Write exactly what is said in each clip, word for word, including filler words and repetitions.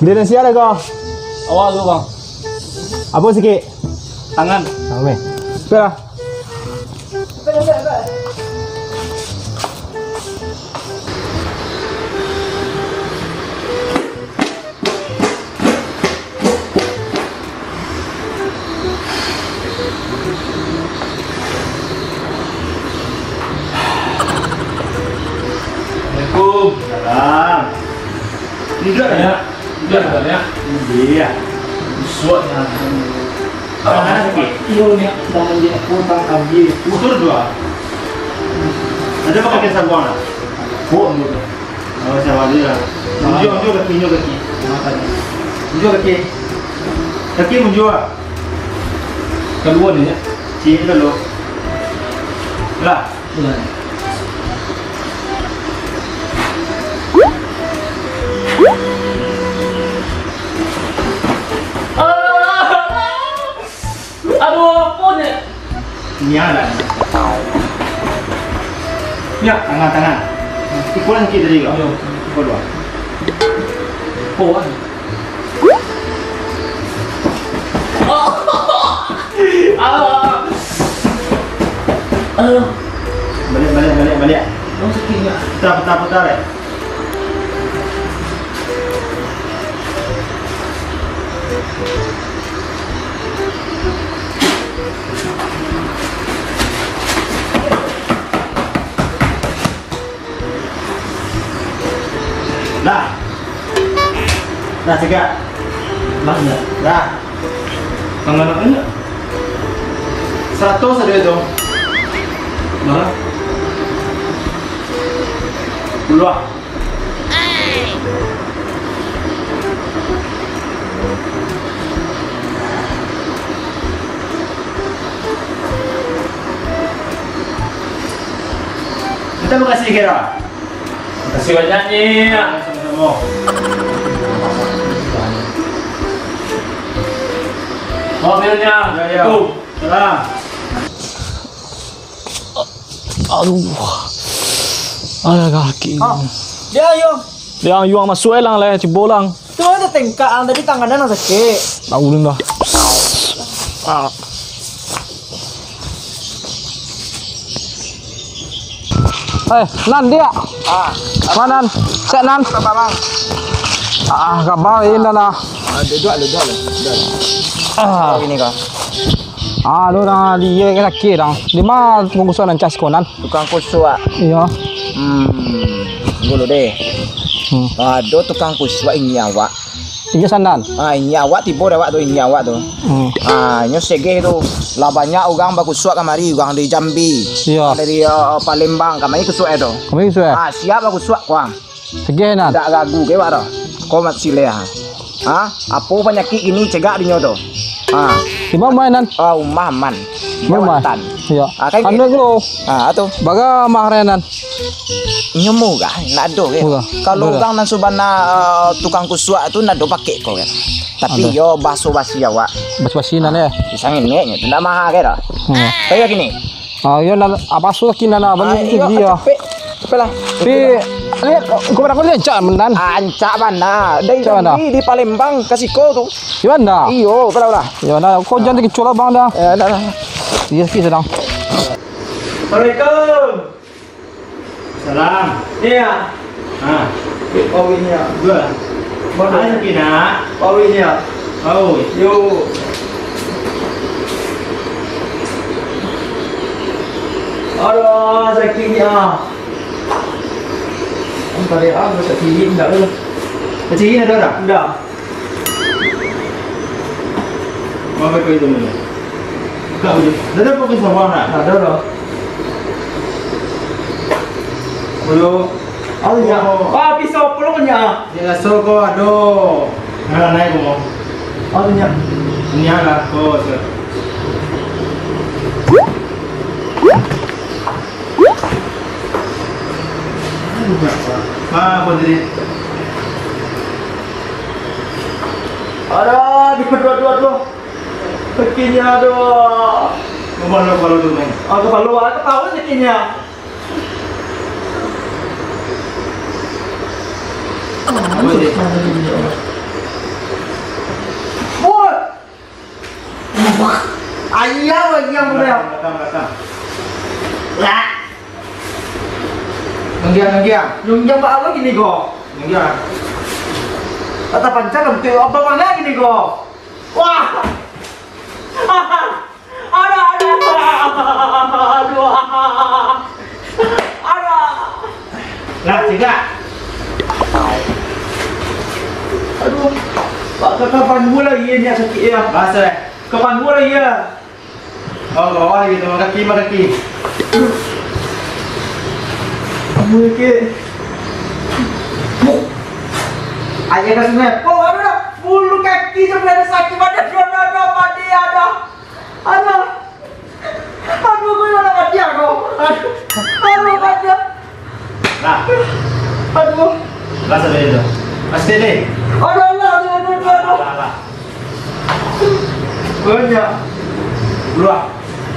Beli nasi ado ko? Awa tu, Bang. Apo sakik? Tangan. Tangan, eh. Sudah lah. Assalamualaikum. Salam. Duduak, Nyak. Duduak, Nyak. Iya. Isuak, Nyak. Tangan sakik? Iyo, Nyak. Tangan Nyak ko, tangan abih. Utur dua. Ado pakai sabuang lah? Kok, Nyak? Oh, sabar dulu lah. Sabar. Unjuak, unjuak kaki, unjuak kaki. Unjuak kaki. Kaki unjuak. Kaduo ni, ya? Sini dulu. Lah. Lah. Aduh, apo ni? Ini ada. Ya, tangan, tangan. Ikut lah sikit tadi kau. Yo. Ikut dua. Oh, ah. Ah. Ah. Balik, balik, balik, balik. Oh, sakit, ya. Putar, putar, putar, eh. Dah. Dah, cegak. Dah, dah. Dah. Tangan nak banyak? Seratus sajo tu. Bara? Puluah. Terima kasih, Kira. Makasih banyak, Nyak. Sama-sama. Maaf, Nyak. Ya, ya. Assalamualaikum. Salam. Aduh. Alah, kaki. Ah, dia, yo. Dia, yuang masuk, eh, lang, lah, cibo, lang. Tu ada tengkak, ah, tadi tangan nan sakik. Tahu dah. Ah. Eh, Nan, dia. Ah. Nan, Nan. Sek, Nan. Apa, Bang? Ah, kabar ini, Nan, ah. Ah, duduk, duduk, duduk. Ah. Ini kau. Ah, tu dah, dia sakit dah. Di ma tukang kusuak nan cas ko, Nan? Tukang kusuak. Iyo. Hmm, dulu deh. Hmm. Ado tukang kusuak ingin awak. Inyo sandan. Ah, inyo awak tibo dek awak tu, inyo awak tu. Hmm. Ah, inyo segeh tu. Lah banyak urang bakusuak kamari, urang dari Jambi. Iyo. Dari, ah, Palembang, kamari kusuak tu. Kamari kusuak? Ah, siap bakusuak, kuang. Segeh nan. Ndak ragu ke, Wak, tu? Ko mak sileh, ha? Ha? Apo panyakik kini cegak dinyo tu? Ha. Di ma nan? Ah, umah aman. Umah aman. Jawatan. Iyo. Ah, kan anu gitu. Dulu. Ah, tu. Bara mah nan? Inyo murah, ndak ado ke. Murah. Kalau urang nan sabana, ah, tukang kusuak tu ndak ado pakek ko kan. Tapi yo baso-basi awak. Basi-basi nan, yo. Pisang ini nyo tu ndak mahal ke dah. Hmm. Tapi kini. Ah, yo nan, apa sudah kini nan, ah, bali iyo, tinggi, yo. Capek. Capek lah. Tapi, lihat, kau pernah lihat ancak nan? Ancak bana. Dari Ancak bana. Di, di Palembang ka siko tu. Di mana? Iyo, pala lah. Di mana? Kau jangan dikecil abang dah. Eh, dah, dah. Iya, sikit sedang. Assalamualaikum. Salam. Iya. Ha. Kawin ya. Dua. Mana? Ayo, Pina. Kawin ya. Kawin. Yo. Aduh, sakitnya. Entah deh, ah, sakit indak tu. Sakit indak ada? Indak. Mama kau itu mana? Kau je. Dah ada pakai sawan nak? Ada dah. Aduh. Oh, ya. Oh. Ah, pisau peluknya. Dia rasa kau, aduh. Nah, naik kau. Oh, tu nya. Ini lah, kau, sir. Ah, apa tadi? Aduh, aduh, aduh, aduh, aduh. Sakitnya, aduh. Kepala, kepala tu, men. Ah, kepala, ah, kepala sakitnya. Apa tadi? Woi! Ayah lagi yang boleh. Belakang, belakang. Lah. Nunggiang, nunggiang. Nunggiang buat apa gini ko? Nunggiang. Kata pancar lah, betul apa mana gini ko? Wah. Ada, ada. Aduh. Aduh. Lah, cegak. Aduh. Pak, ka kapan gua lagi ni sakit ya? Bahasa, eh. Kapan gua lagi ya? Oh, bawah lagi tu, kaki, kaki. Aduh, sakit. Ayah ka sungai. Oh, aduh, dah. Bulu kaki sampai ada sakit. Ada, ada, ada, ada. Aduh. Aduh, kau nak mati aku. Aduh. Aduh, mati. Nah. Aduh. Lah, sudah itu. Pasti deh. Aduh, aduh, aduh, aduh, aduh. Lah, lah, lah. Banyak. Keluar.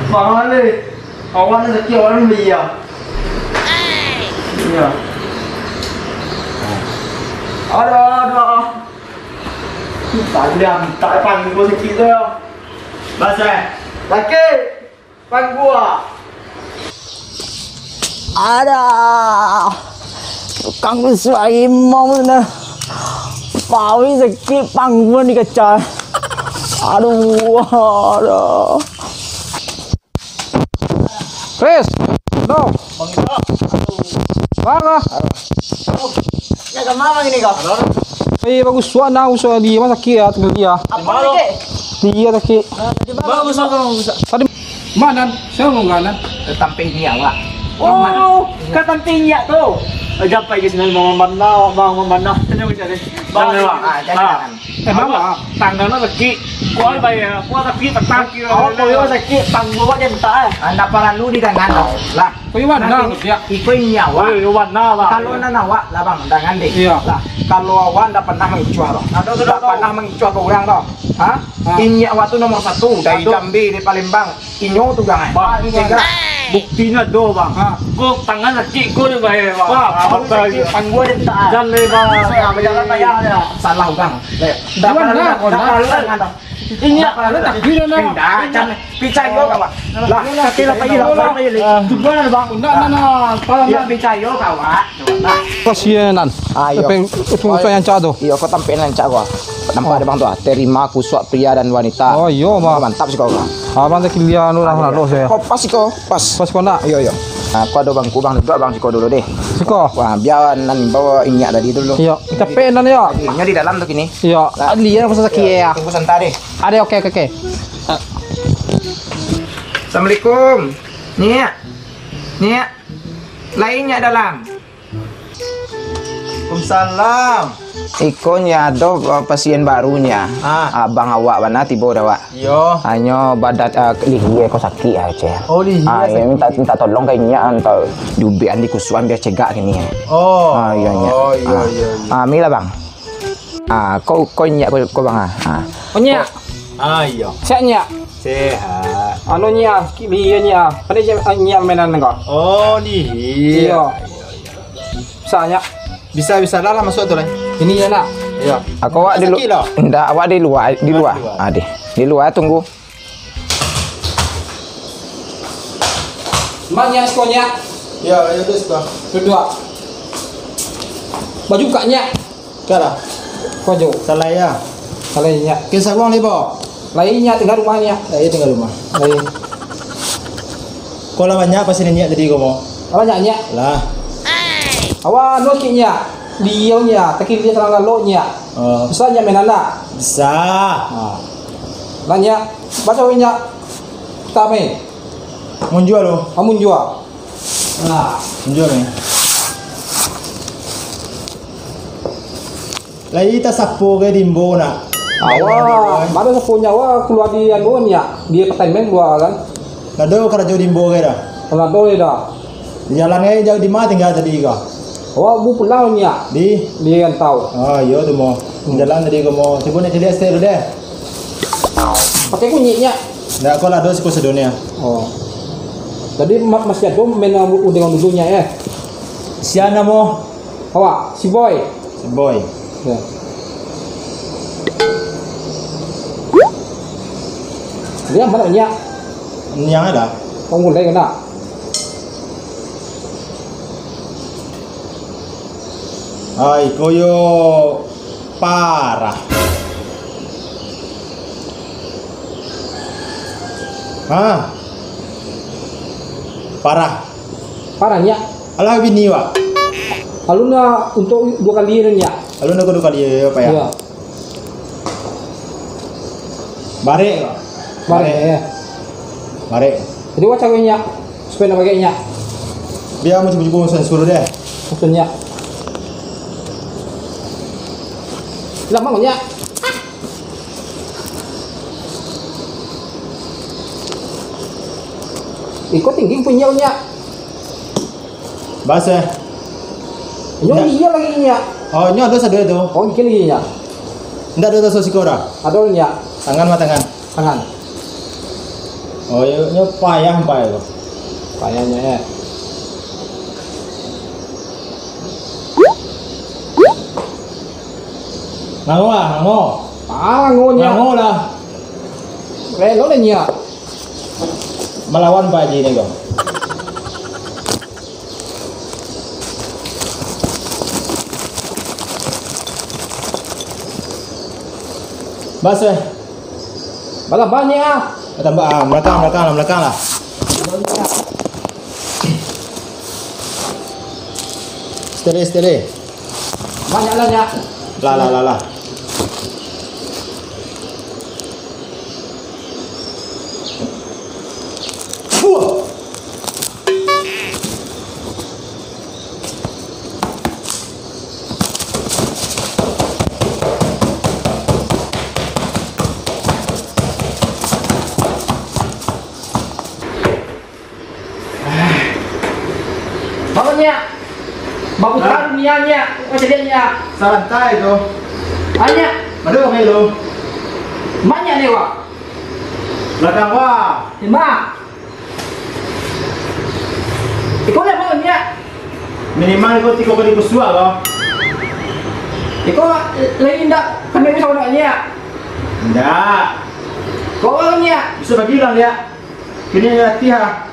Mahal deh. Awak ni sakit, orang beli ya. Iya. Aduh, aduh. Tadi minta panggil sakit tu ya. Basah. Sakit. Panggua. Ada. Tukang suai mau na. Pawi sakit pangguan di kaca. Aduh, aduh. Chris, no. Bang Indra. Bang ah. Nak kemana ini kau? Eh, bagus suan dah, usah di rumah sakit ya, tinggal dia. Apa sakit? Dia sakit. Bagus, bagus, bagus. Tadi mana? Saya mau kanan. Tampil ni awak. Oh, ka tampil ni tu. Jampai ke sini, Bang Banda, Bang Banda. Tenang saja. Bang, ah, jangan. Emang awak tangan sakit. Kuat bayar, kuat sakit, petang kira. Oh, koyo sakit, pangguan awak jantak, eh. Anda paralu di tangan, lah. Koyo bana, dia. Iko ini awak. Koyo bana, lah. Kalau nan awak, lah, Bang, tangan deh. Iya. Lah, kalau awak ndak pernah mangicuah, Bang. Ndak pernah mangicuah ke urang, Bang. Ha? Ini awak tu nomor satu, dari Jambi, dari Palembang. Inyo tu, Bang, eh. Bang, cegak. Buktinyo do, Bang. Ha. Ko tangan sakit ko ni, Bang, eh, Bang. Bang, abang sakit, pangguan dia tak. Jan leh, Bang. Saya berjalan payah ya. Salah, Bang. Leh. Dah, dah, dah, dah. Ini apa? Dah, dah. Dah, jan. Picayo ka awak. Lah, kaki lah, payah lah, payah lah. Cuba lah, Bang. Ndak, ndak, ndak. Palang, ndak. Picayo ka awak. Pasian nan. Ah, iyo. Tapi itu musuh yang cak tu. Iyo, kau tampil nan cak kau. Nampak ada bang tu ah. Terima kusuak pria dan wanita. Oh, iyo, Bang. Mantap sih kau, Bang. Abang tak kilian tu lah, lalu saya. Kau pas sih kau, pas. Pas kau nak? Iyo, iyo. Nah, kau ada bangku, Bang, duduk, Bang, siko dulu deh. Siko. Wah, biar nan bawa inyak tadi dulu. Iyo, capek nan, iyo. Inyo di dalam tu kini. Iyo, lian pasal sakit ya. Tunggu sebentar deh. Ada, oke, oke, oke. Assalamualaikum. Nyak. Nyak. Lain nyak dalam. Waalaikumsalam. Iko nyo ado, uh, pasien baru nyo. Ah. Abang awak bana tibo dah, Wak. Iyo. Hanyo badan, uh, lihia ko sakik ah, Cel. Oh, lihia sakik. Iyo, minta, minta tolong ka inyo, minta diubekan, dikusuakan biar cegak kini. Oh. Ah, iyo, inyo. Oh, iyo, iyo, iyo. Ah, mi lah, Bang. Ah, ko, ko inyo ko, ko, Bang, ah. Ah. Oh, nyak. Ah, iyo. Sehat, nyak? Sehat. Anu, nyak, lihia, nyak. Pada je, ah, nyak mainan ko. Oh, lihia. Iyo. Iyo, iyo. Bisa, nyak? Bisa, bisa lah, lah masuk tu lah. Ini ya, nak? Iyo. Aku awak di lu-, sakit lah. Ndak, awak di luar, di luar. Di luar. Ah, di, di luar tunggu. Mak, nyak, siko, nyak. Iyo, iyo, tu siko. Duduk. Baju kak, nyak. Kak lah. Baju. Salah ya. Salah, nyak. Ke sarung ni, Bo? Lain, nyak, tinggal rumah, nyak. Lain tinggal rumah. Lain. Kau lah banyak pasien nyak tadi kau mau? Banyak, nyak. Lah. Awak anu sakit, nyak. Dia, nyak. Tapi dia salah lalu, nyak. Oh. Bisa, nyak, main anak. Bisa. Ha. Lah, nyak. Baca, nyak. Tak main. Munjua lo. Kamu jual. Nah. Munjua ni. Lai tasapo ka Dimbo nak? Awak, mana sapo nyo awak kalua di anu nyo, di apartemen kalua kan? Ndak ado karajo Dimbo ka dah? Ndak ado dah. Jalan ka jauah di ma tingga tadi ka? Awak bu pulang, Nyak? Di? Di rantau. Ah, iyo tu, Mo. Hmm. Jalan tadi ko, Mo. Cubo nak caliak setir dulu deh. Pakai kunci, Nyak? Ndak, ko lah ado siko sadonyo. Oh. Jadi, ma-, masih ado main dengan dulu, Nyak, eh? Sia namo? Awak, si Boy. Si Boy. Ya. Dia mana, Nyak? Yang ada. Penggulai kena. Ai, koyo parah. Ha? Parah. Parah, Nyak. Alah bini, Wak. Alun lah untuak duo kali, Nyak. Alun lah duo kali, yo, Pak, yo? Iyo. Barek, Wak. Barek, yo. Barek. Jadi, wak caro, Nyak, supayo nak barek, Nyak? Bia ambo cubo-cubo masan sulu deh. Masan, Nyak. Lah, bangun, Nyak. Iko tinggi punyo, Nyak. Bas, eh. Nyo Ndak. Iyo lagi, Nyak. Oh, nyo ado sado tu. Oh, bikin lagi, Nyak. Ndak ado taso siko dah. Ado, Nyak. Tangan mah tangan. Tangan. Oh, iyo, nyo payah ampai tu. Payahnya, eh. Ngango lah, ngango. Ah, ngango, Nyak. Ngango lah. Relo deh, Nyak. Malawan Pak Haji ni ko. Bas, eh. Balah banyak, ah. Tambah, ah, belakang, belakang lah, belakang lah. Setere, setere. Banyak lah, Nyak. Lah, lah, lah, lah. Fuh. Bangun, Nyak. Baputa dunia, Nyak. Kau caliak, Nyak. Sarantai tu. Ah, Nyak. Madu kami tu. Banyak ni, Wak. Belakang, Wak. Lima. Iko lah, Bang, Nyak. Minimal iko tigo kali kusuak, Bang. Iko lagi indak kami bisa, Bang, Nyak. Indak. Kau, Bang, Nyak. Bisa bagi lah, Nyak. Kini latihan.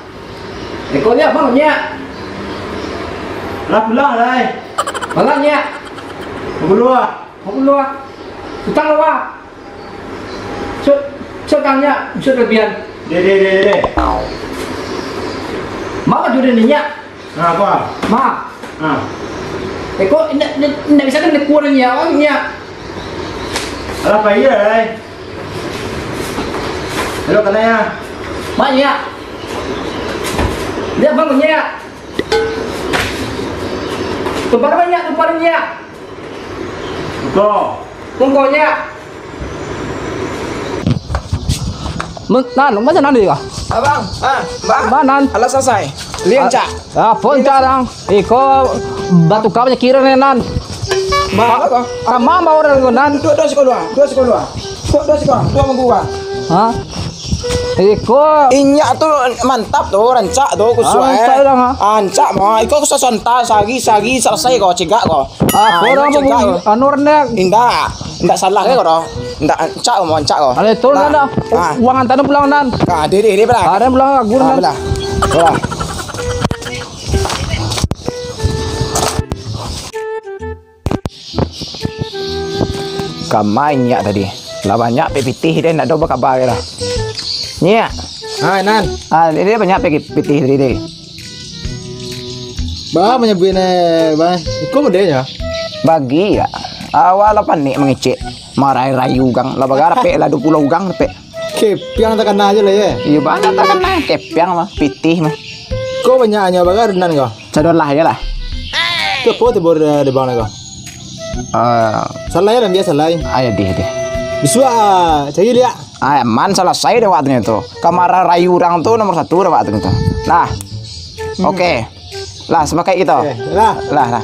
Iko ni abang, Nyak. Lah pulang, lai. Malah, Nyak. Pukul dua. Pukul dua. Utang apa? Cuk, cuk, Kang, Nyak. Cuk, lebihan. Deh, deh, deh, deh. Mama jodoh ni, Nyak. Nah, apa? Ma. Ah. Eh, kok indak, indak, indak bisa kan dikurangi ya, Bang, Nyak? Alah, apa iya, lai? Aduh, kena ya. Banyak. Dia bangunnya ya. Tumpar banyak, tumparannya. Tuh. Tungkonya. Men-, nan, macam mana dia? Abang, ah, Bang. Bang, nan. Alah selesai. Lian, Cak. Ah, pun carang. Iko batu kau kira ni, nan. Bang, apa? Kamang bawa orang tu, nan. Dua, dua sekolah, dua sekolah. Dua, dua sekolah, dua minggu, Bang. Hah? Iko. Inyak tu mantap tu, rancak tu, kusuai. Ah, rancak dah, ha. Rancak mah. Iko kusuai santai, sehari, sehari selesai ko, cegak ko. Ah, ah, korang cegak ko. Anu rendah. Indak, indak salah ko doh. Indak rancak ko, rancak ko. Ada turun dah. Ah. Uang antaran pulang, nan. Ah, diri, diri, Bang. Ada pulang, guru, ah, nan. Belah. Belah. Kama inyak tadi. Lah banyak pek pitih deh, ndak ado bakaba dah. Nyak. Ha, nan. Ah, dia, dia banyak pek pitih tadi deh. Bah, manyabuik neh, bah. Iko model ya. Bagi ya. Awak lah panik mangecek. Marai rayu gang. Lah bagara pek lah dua puluh gang pek. Kepiang takana aja lah ya. Iya, banyak takana kepiang mah, pitih mah. Ko banyak nyo bagara nan ko. Sadolah aja lah. Tu apo tu bor di bang ko? Ah, salai lah, biaso salai. Ayo deh, deh. Bisuak, ah, cari liak. Ah, man salasai deh waktunyo tu. Kamara rayu urang tu nomor satu deh waktunyo tu. Nah. Hmm. Oke. Lah, sepakat kito. Oke, lah. Lah, lah.